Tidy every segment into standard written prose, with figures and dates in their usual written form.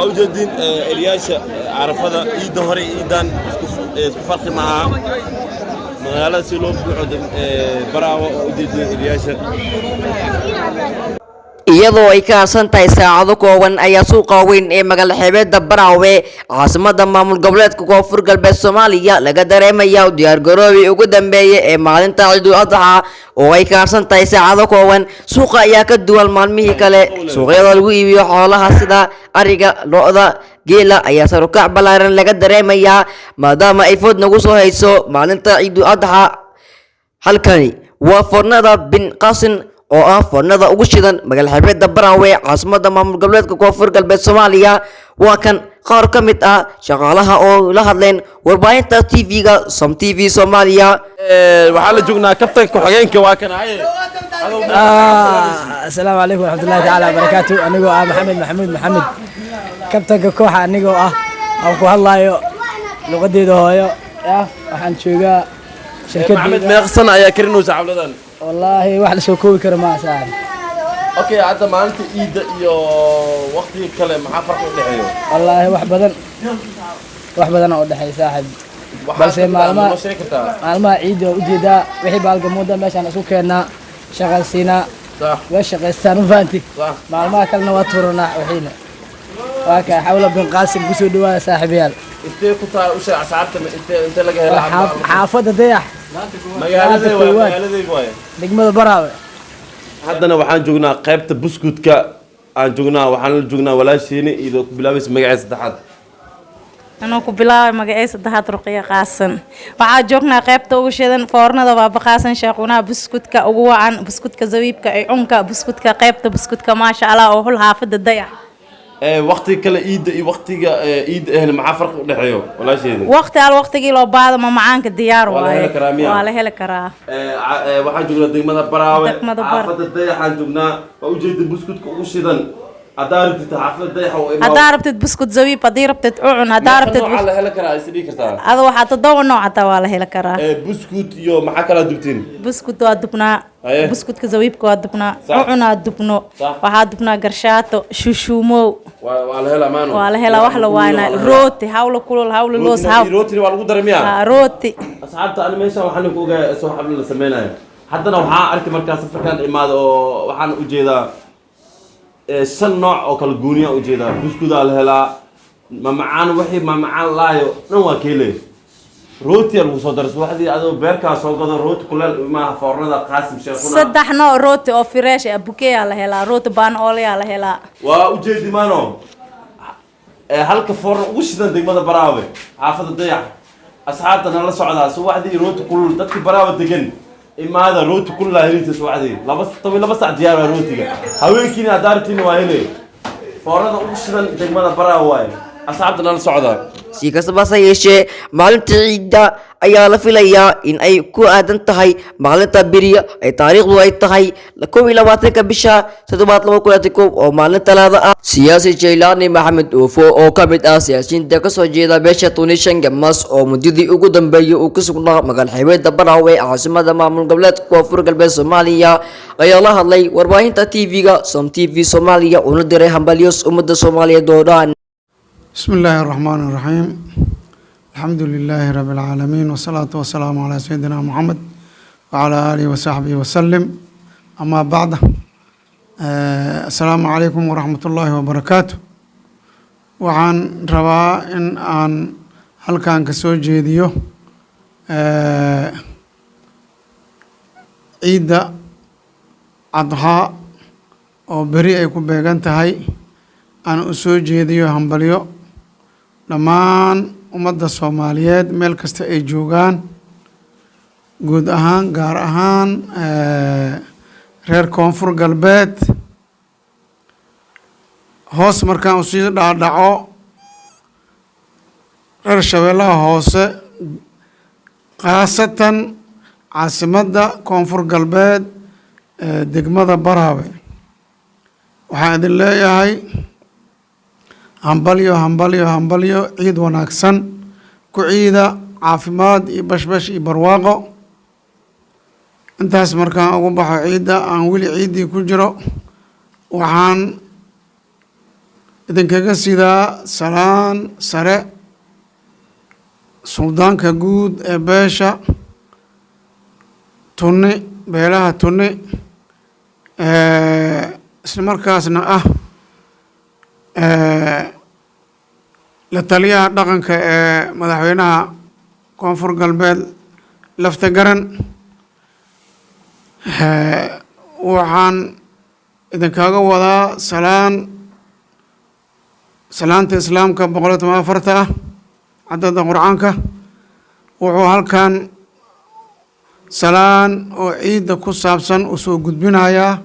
Waa ujeedin eliyaasha Carafada, ciidda hore iyo ciidan isku farqi ma aha. Magaalada si loo buuxo Baraawo waa ujeedin eliyaasha. Iyadoo ay ka harsan tahay saacado kooban ayaa suuqa weyn ee magaala xeebeedda Baraawe, caasimada maamul goboleedka Koonfur Galbeed Soomaaliya, laga dareemaya diyaargaroobii ugu dambeeyay ee maalinta Ciidul Adxa oo ay ka harsan tahay saacado kooban. Suuqa ayaa ka duwan maalmihii kale. Suuqyada lagu iibiyo xoolaha sida ariga, lo'da, geela ayaa sarukac ballaaran laga dareemayaa, maadaama ay food nagu soo hayso maalinta Ciidul Adxa. Halkani waa foornada Bin Qaasin oo ah foornada ugu shidan magaala xeebeedda Baraawe, caasimada maamul goboleedka Koonfur Galbeed Soomaaliya. Waa kan qaar ka mid ah shaqaalaha oo la hadleen warbaahinta TV-ga Som TV Soomaaliya. Waxaa la joognaa kabtanka ku-xigeenka, waa kan haye. Asalaamu calaykum waraxmatullahi tacaala wabarakaatu. Anigoo ah Maxamed Maxamuud Maxamed, kabtanka kooxa, anigoo ah aan ku hadlaayo luqadeeda hooyo ya, waxaan joogaa Maxamed, shirkadeyda. Meeqsan ayaa karinaysa xafladan? Wallaahi wax la soo koobi karo maa, saaxib. Okay, hadda maalinta ciidda iyo waqtiga kale maxaa farqi u dhexeeyo? Wallaahi wax badan, wax badan oo udhexeeya, saaxib. Balse maalmaha noo sheegi kartaa? Maalmaha ciidda waa ujeedaa wixii baalgamuuda meeshaan isku keennaa, shaqan siinaa, way shaqaystaan, ma fahanti? Maalmaha kalena waa turanaa wixiina. Waa kaa xawla Bin Qaasim, kusoo dhawaada, saaxiibayaal. Intee ku tahay u sheeg asxaabta, intee laga Waa helaa? Xaafadda Dayax. Magaaladee waay? Koowaad. Magaaladee waay? Degmada Baraawe. Haddana waxaan joognaa qaybta buskutka aan joognaa. Waxaan la joognaa walaasheeni, iyadoo ku bilaabaysa magaceeda saddexaad. Anuu ku bilaabay magacay saddexaad, Ruqiya Qaasan. Waxaa joognaa qaybta ugu shidan foornada Baaba Qaasan Sheekhunaha, buskutka ugu wacan, buskutka zabiibka ee cunka, buskutka, qaybta buskutka, maasha Allah, oo hul xaafada Dayax. Waqtiga kale ciidda iyo waqtiga ciidda ahna maxaa farqi u dhexeeyo, walaasheedi? Waqti al waqtigii loo baahdo ma macaanka diyaar. Waa la Waaye. heli karaa miya? Waa la heli karaa. Waxaan joognaa degmada Baraawe. Degmada Bar- Xaafadda Dayaxaan joognaa. Waa ujeeda buskutka ugu shidan. Haddaa rabtid xaafadda Dayaxa u imaado. Haddaa rabtid buskut zabiib, haddii rabtid ucun, haddaa Meeqa rabtid nooca la heli karaa is dhihi kartaa? Ada waxaa toddoba nooc hataa waa la heli karaa. Buskut iyo maxaa kalaa dubtiin? Buskut waa dubnaa. Haye. Buskutka zabiibka waa dubnaa. Ucunaa dubno. Waxaa dubnaa garshaato, shushuumow. Waa la helaa maano? Waa la helaa, wax la waanaa, rooti hawla kulul, hawla loos haw. Rootina waa lagu daray miya? Rooti. Asxaabta, ani meeshaan waxaan ku ogahay soo xabla la sameynayo. Haddana waxaan arkay markaa safarkaan imaado oo waxaan ujeedaa shan nooc oo kala gooniya ujeedaa. Buskudaa la helaa, mamacaan, wixii mamacaan laayo dhan waa keele. Rootiyaa lagu soo daray subaxdii adoo beerkaa soo gado, rooti kuleel maaha foornada Qaasim Sheekhuna. Saddex nooc rooti oo fresh ah, bukeyaa la helaa, rooti baan oolayaa la helaa. Waa ujeedi maano halka foorna ugu shidan degmada Baraawe, xaafadda Dayax. Asxaabta nala socdaa, subaxdii rooti kulul, dadkii Baraawe degan imaada, rooti kululaa helisa subaxdii laba 12 sac diyaar waa rootiga. Haweenkiina haddaa rabtiina waa hele. Foornada ugu shidan degmada Baraawe waaye. Asxaabta nala socdaa. Si kastaba hase yeeshee, maalinta ciidda ayaa la filayaa in ay ku aadan tahay maalinta beriya ay taariikhdu ay tahay 21-ka bisha toddobaad 2021, oo maalin Talaada ah. Siyaasi Jaylaani Maxamed Oofo oo ka mid ah siyaasiyiinta kasoo jeeda beesha Tunishan Gamas, oo muddadii ugu dambeeyay uu ku sugnaa magaal xeebeedda Baraawe, caasimada maamul goboleedka Koonfur Galbeed Soomaaliya, ayaa la hadlay warbaahinta TV-ga Som TV Soomaaliya, uuna diray hambalyos ummadda Soomaaliyeed oo dhan. بسم الله الرحمن الرحيم، الحمد لله رب العالمين، والصلاة والسلام على سيدنا محمد وعلى آله وصحبه وسلم، أما بعد، السلام عليكم ورحمة الله وبركاته. Waxaan rabaa in aan halkan ka soo jeediyo ciidda Adxaa oo beri ay ku beegan tahay, aan u soo jeediyo hambalyo dhammaan ummadda Soomaaliyeed meel kasta ay joogaan, guud ahaan, gaar ahaan reer Koonfur Galbeed. Hoos markaan usii dhaadhaco, reer Shabeellaha Hoose, khaasatan caasimadda Koonfur Galbeed ee degmada Baraawe, waxaan idin leeyahay hambalyo, hambalyo, hambalyo. Ciid wanaagsan, ku ciida caafimaad iyo bashbash iyo barwaaqo. Intaas markaan ugu baxo ciidda, aan weli ciiddii ku jiro, waxaan Idinkaga sidaa salaan sare suldaanka guud ee beesha Tunni, beelaha Tunni, isla markaasna ah la taliyaha dhaqanka ee madaxweynaha Koonfur Galbeed Lafta Garan. Waxaan idinkaga wadaa salaan, salaanta Islaamka 114-ta ah, caddada Qur'aanka. Wuxuu halkan salaan oo ciidda ku saabsan u soo gudbinayaa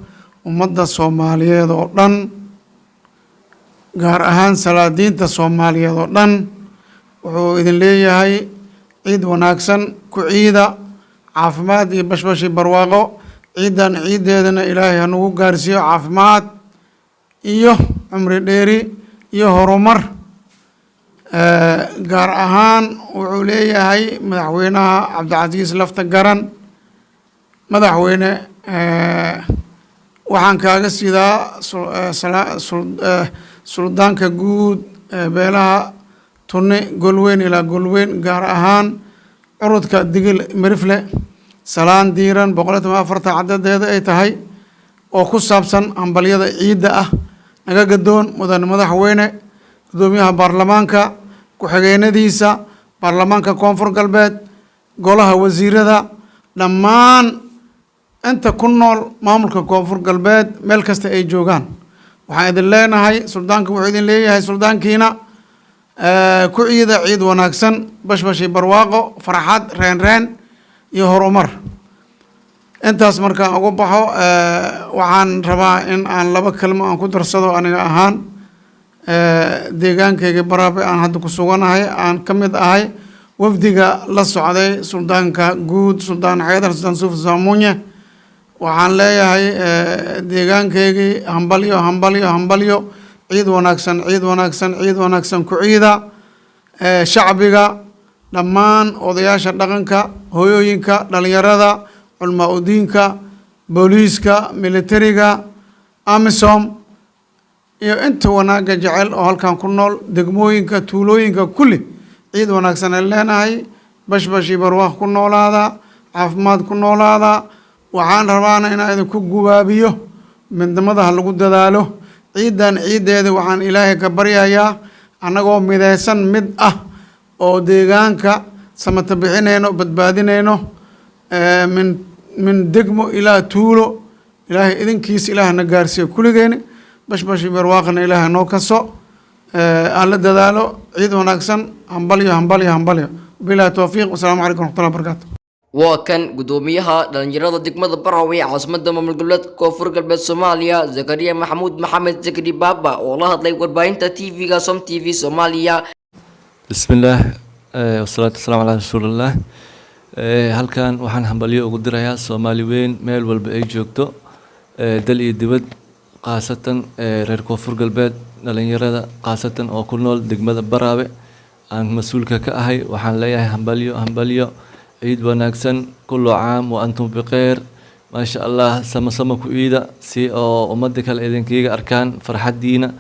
ummadda Soomaaliyeed oo dhan, gaar ahaan salaadiinta Soomaaliyeed oo dhan. Wuxuu idin leeyahay ciid wanaagsan, ku ciida caafimaad iyo bashbashi barwaaqo. Ciiddan ciiddeedana Ilaahay hanugu gaarsiiyo caafimaad iyo cumri dheeri iyo horumar. Gaar ahaan wuxuu leeyahay madaxweynaha Cabdicasiis Lafta Garan, madaxweyne, waxaan kaaga sidaa suldaanka guud ee beelaha Tunni, Golweyn ilaa Golweyn, gaar ahaan curudka Digil Mirifle, salaan diiran 114-ta cadadeeda ay tahay oo ku saabsan hambalyada ciidda ah. Naga gadoon, mudane madaxweyne. Guddoomiyaha baarlamaanka, ku-xigeenadiisa, baarlamaanka Koonfur Galbeed, golaha wasiirada, dhammaan inta ku nool maamulka Koonfur Galbeed meel kasta ay joogaan, waxaan idin leenahay, suldaanka wuxuu idin leeyahay, suldaankiina, ku ciida ciid wanaagsan, bashbashi barwaaqo, farxad, reen reen iyo horumar. Intaas markaan ugu baxo, waxaan rabaa in aan laba kelmo aan ku darsado. Aniga ahaan, deegaankayga Baraabe aan hadda ku suganahay, aan ka mid ahay wafdiga la socday suldaanka guud, Suldaan Xeydar Suldaan Suuf Saamuunye. Waxaan leeyahay deegaankaygii hambalyo, hambalyo, hambalyo, ciid wanaagsan, ciid wanaagsan, ciid wanaagsan ku ciida. Shacbiga dhammaan, odayaasha dhaqanka, hooyooyinka, dhalinyarada, culmaa udiinka, booliiska, militariga, AMISOM iyo inta wanaagga jecel oo halkan ku nool, degmooyinka, tuulooyinka, kulli ciid wanaagsan aan leenahay. Bashbash iyo barwaaq ku noolaada, caafimaad ku noolaada. Waxaan rabaana inaan idinku gubaabiyo midnimada ha lagu dadaalo. Ciiddan ciiddeeda waxaan Ilaahay ka baryayaa annagoo midaysan, mid ah, oo deegaanka samata bixinayno, badbaadinayno, min degmo ilaa tuulo. Ilaahay idinkiis Ilaah na gaarsiiyo kulligeeni. Bashbash iyo barwaaqna Ilaah noo kaso, aan la dadaalo. Ciid wanaagsan, hambalyo, hambalyo, hambalyo. Bilahi towfiiq, wasalaamu calaykum waraxmatullahi wabarakaatu. Waa kan gudoomiyaha dhalinyarada degmada Baraawe ee caasimada maamul goboleedka Koonfur Galbeed Soomaaliya, Zakariya Maxamuud Maxamed Zakari Baaba, oo la hadlay warbaahinta TV-ga Som TV Soomaaliya. بسم الله والصلاة والسلام على رسول الله. Halkan waxaan hambalyo ugu dirayaa Soomaali weyn meel walba ay joogto, dal iyo dibad, khaasatan reer Koonfur Galbeed, dhalinyarada khaasatan oo ku nool degmada Baraawe aan mas-uulka ka ahay. Waxaan leeyahay hambalyo, hambalyo, ciid wanaagsan, كل عام وأنتم بخير. Maasha Allah, sama sama ku iida, si oo ummadda kale idinkaga arkaan farxaddiina,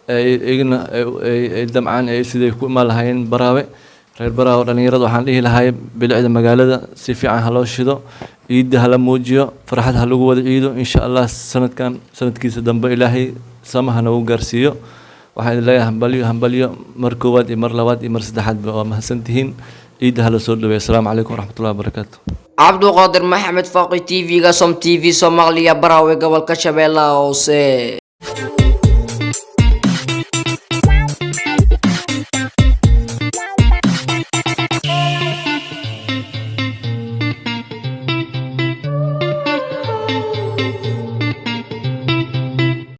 ay igana ay damcaan ay siday ku imaan lahaayeen Baraawe. Reer Baraawe, dhalinyarada waxaan dhihi lahay bilicda magaalada si fiican ha loo shido, ciidda hala muujiyo, farxad ha lagu wada ciido. Insha Allah sanadkan sanadkiisa dambe Ilaahay sama ha nagu gaarsiiyo. Waxaan idin leeyahay hambalyo, hambalyo, mar koowaad iyo mar labaad iyo mar saddexaadba. Waa mahadsantihiin. Ciidda hala soo dhaweeyo. Asalaamu calaykum waraxmatullahi wabarakaatu. Cabduqaadir Maxamed Faaqi, TV-ga Som TV Soomaaliya, Baraawe, gobolka Shabeellaha Hoose.